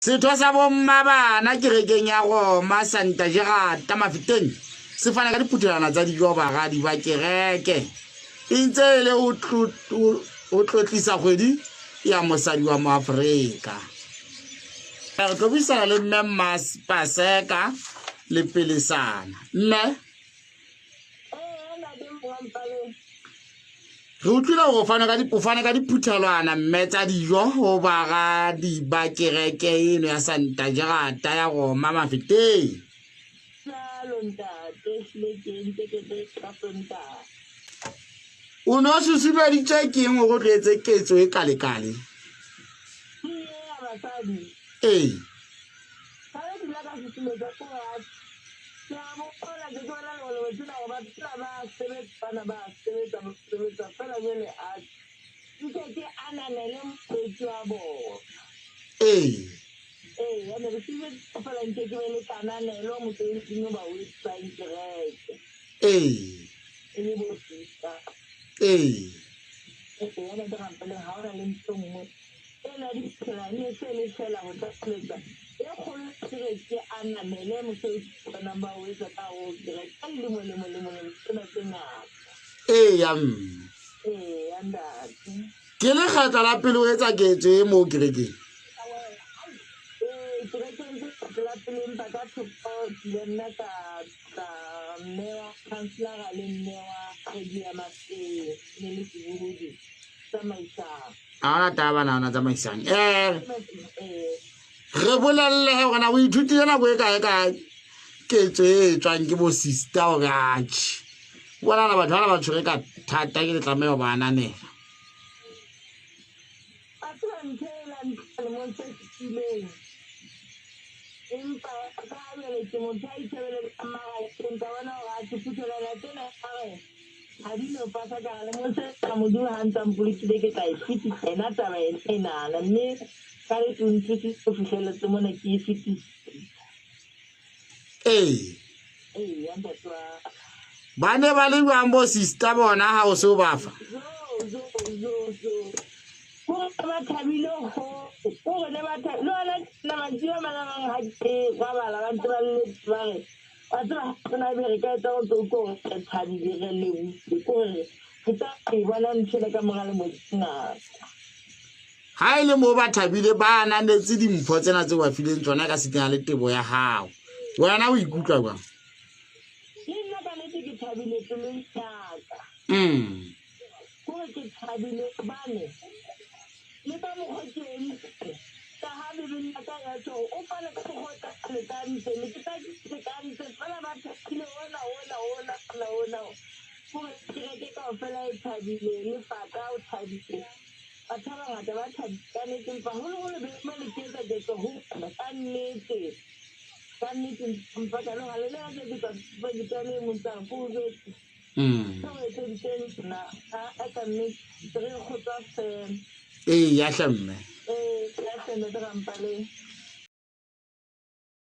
Setho sa bommabana kerekeng ya Roma Santa Gerata Mafeteng se fana ka diphuthelwana tsa dijo baradi ba kereke e ntse e le ho tlotlisa kgwedi ya mosadi wa Moafrika. Re tlo buisana le mme Paseka le Pelesana. Mme Re utlwile gore o fane ka diphuthelwana mme tsa dijo ho baradi ba kereke eno ya Santa Gerata ya Roma Mafeteng. Jalo ntate, ehlile ke entse ke tlo ka Sontaha. O ne o susumeditswe ke eng hore o tlo etse ketso e kalekale? Ke e ya basadi. Ee. Ka le dula ka susumetsa ko batho. Ke a bona ke bona le gore tsena gore batho tsena ba sebetsa bana ba sebetsa ba sebetsa fela jwale a nke ke ananele mosebetsi wa bona. Ee. Ee, ya ne re sebetsa fela nke ke be le kananelo mosebetsing o ba o etsang kereke. Ee. E le bo sister. Ee. Ee, ya ne ke rampele ha o na le ntho e nngwe Ena ditsela e ne se le fela ho tlatseletsa e kgolo ke re ke ananele mosebetsi o nang ba o etsa ka ho kereke ka lilemo lemo lemo lemo tsena tse ngata. Eya mme. Eya ntate. Ke lekgetlo la pele o etsa ketso e moo kerekeng? Ee, kerekeng ke lekgetlo la pele empa ka thoko ke ile nna ka tla mme wa councilora le mme wa kgwedi ya Mafeeng ne le sebohodi tsamaisang. A ona taba na ona tsamaisang. Re bolelle he gore na o ithutile nako e kae ka ketso e tswang ke bo sister gore atjhe. Bonana batho bana ba tshwere ka thata ke le tlameha ho ba ananela. A tseba ntho e la lemong se fetileng. Empa ka jwale ke motho a itshebeletsang marakeng ka bona hore a phuthelwana tsena ka re ha di no pasa ka re lemong se tla Modimo ha ntsa mpolokile ke tla e fetisa ena taba ena enana mme ka le o nthusitse ho fihlelletse mona ke e fetisitse. Ee. Ee, ya ntate wa Ba ne ba le jwang bo sister bona ha o se o ba fa? Jo, jo, jo, jo. Kore ba thabile ho, kore ne ba thabile. Le hona tjena mantsibuya a mang a mang ha ke robala ba ntse ba lletse ba re, wa tseba ha rona ebe re ka etsa ho tlo utlwa hore re thabile re lebohile. Kore re tla e bona ntho ena ka mora lemo tse ngata. Ha e le moo ba thabile ba ananetse dimpho tsena tse ba fileng tsona ka sitana le tebo ya hao. Wena o ikutlwa jwang? Le nna ka nnete ke thabile pelong ya ka. Kore ke thabile hobane le ka mokgwa ke entse ka ha Bibele ya ka ya tjho hore o fane ka mokgwa o tla lekantse ne ke tla lekantse fela ba thabile hona hona hona hona hona kore kereke kaofela e thabile le fata o thabile batho ba bangata ba thabile ka nnete empa holoholo be ba le ke etsa ketso ho bona ka nnete ka nnete mpa ka loga le le ga ke tswa ke tswa le mong tsa ko jwetse se o etseditseng nna a ka nnete re kgotsa fela. Ee, ya hle mme. Ee, ya hle mme ke rampaleng.